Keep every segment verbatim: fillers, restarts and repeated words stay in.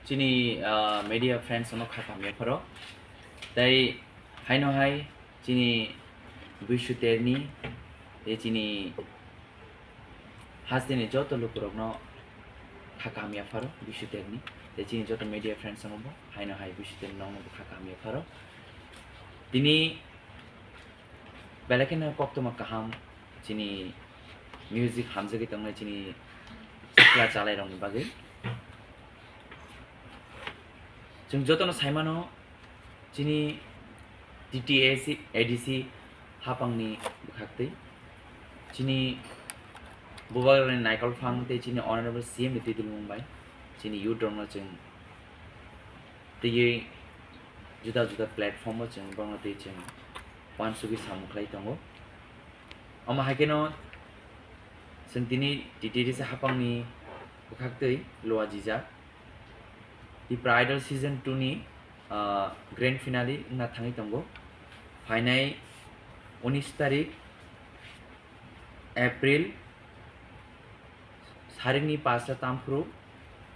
Chini, ah, media friends no kha kamya pharo. Tai haino hai chini Bishu Terni, tei chini hasteni joto lukurokno kha kamya pharo Bishu Terni. Tei chini joto media friends no bo haino hai Bishu Terni no bo kha kamya pharo. Tini belai kheno koktwma kaham chini music hamjagwi tongnai chini sikla chalairokni bagwi. Chwng jotono saimano chini T T A C, A D C hapangni bwkhaktwi chini Bubagrani Naikol Phang tei chini Honorable C M ni twi dulmung bai chini youth rokno chwng twiwi juda juda platform o chwng bono twi chwng uansugwi samung khlai tongo. Omo hai kheno chwng tini T T D C hapangni bwkhaktwi Loa Jijak Tipra Idol Season two ni, ah, grand finale wngna thangwi tongo. Phainai unis tarik April sarikni pasta tamphru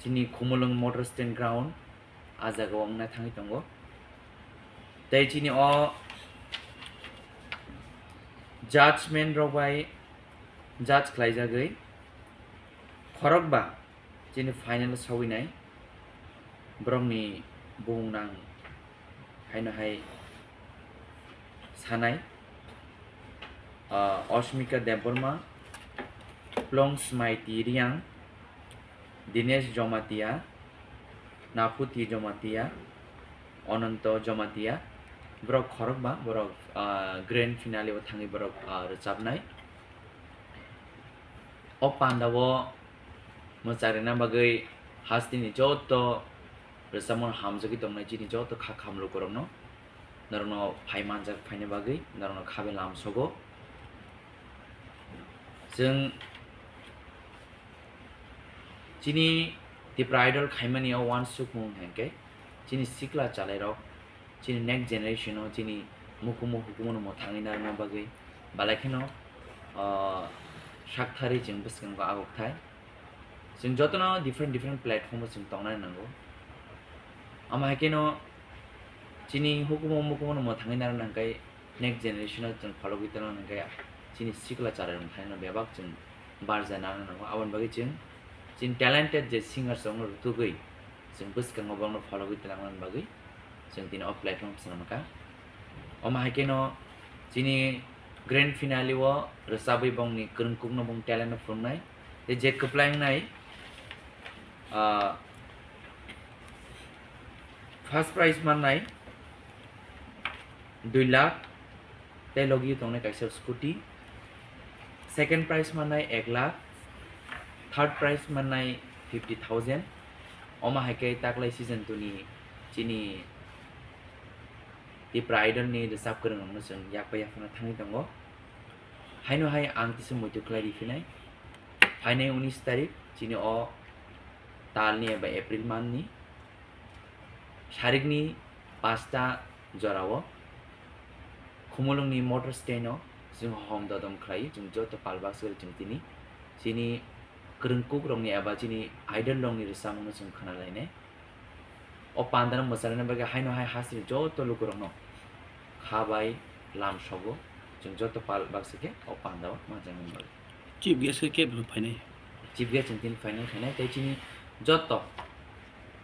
chini Khumulwng Motor Stand Ground ah jagao wngna thangwi tongo. Tei chini o judgment rok bai judge khlaijagwi khorokba chini final o sawinai borokni bumung nang haino hai sanai, ah, Osmika Debbarma, Plong Smaiti Riang, Dinesh Jomatia, Naphuti Jomatia, Ononto Jomatia, borok khorokba, borok, ah, grand finale o thangwi borok, ah, rwchapnai. O panda o mwcharina bagwi hasteni joto rwchapmung hamjagwi tongnai chini joto kha khamlukurokno, norokno phai manjak phaina bagwi norokno khabe lamsogo. Chwng chini Tipra Idol khaimani o uansukmung hinkhe chini sikla chalairok, chini next generation o chini mukumu hukumu no mwthangwi narwkna bagwi belai kheno, ah, sakthari chwng bwskango agukthai. Chwng jotono different different platform o chwng tongnani nango. Omo hai kheno chini hukumu mukumu no mwthangwi narwkna hwnkhe next generation o chwng phologwi tongna hwnkhe chini sikla chalairok thaino bebak chwng barja nangna nango. Aboni bagwi chwng chini talented je singers rokno rwtugwi chwng bwskango borokno phologwi tongna bagwi chwng tini o platform swnamkha. Omo hai kheno chini grand finale o rwchabwi bongni kwrwngkukno bong talent no phunuknai. Tei je kwplai wngnai, ah, first prize mannai dui lakh, tei logi tongnai kaisa scooty. Second prize mannai ek lakh, third prize mannai fifty thousand. Omo hai khe taklai season two ni chini Tipra Idol ni rwchap kwrwng rokno chwng yak bai yaphano thangwi tongo. Haino hai ang kisa muitu khlai ri phinai. Phainai unis tarik chini o tal ni eba April month ni sarikni pasta jorao Khumulwngni motor stand o chwng hom dodom khlai, chwng joto pal baksa chwng tini chini kwrwngkuk rokni eba chini idol rokni rwchapmung no chwng khna lainai. O panda no mwcharina bagwi haino hai hasteni joto lukurokno kha bai lamsogo, chwng joto pal baksa khe o panda o manjaknani bagwi. Chief guest khe kebo phainai? Chief guest chwng tini phainai, phainai tei chini joto,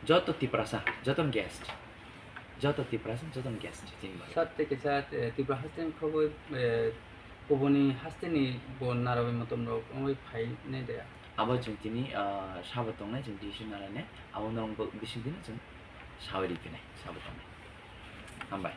joto Tiprasa, joto guest, joto Tiprasa, joto guest chini bagwi. Sir, tei kaisa, eh, Tripura haste ni khobwi, eh, kubuni haste ni bo narawi motom rok wngwi phainai de? Abo chwng tini, ah, sabo tongnai, chwng decision nalainai, abo norok bo bising dino chwng sawi riphinai, sabo tongnai. Hambai.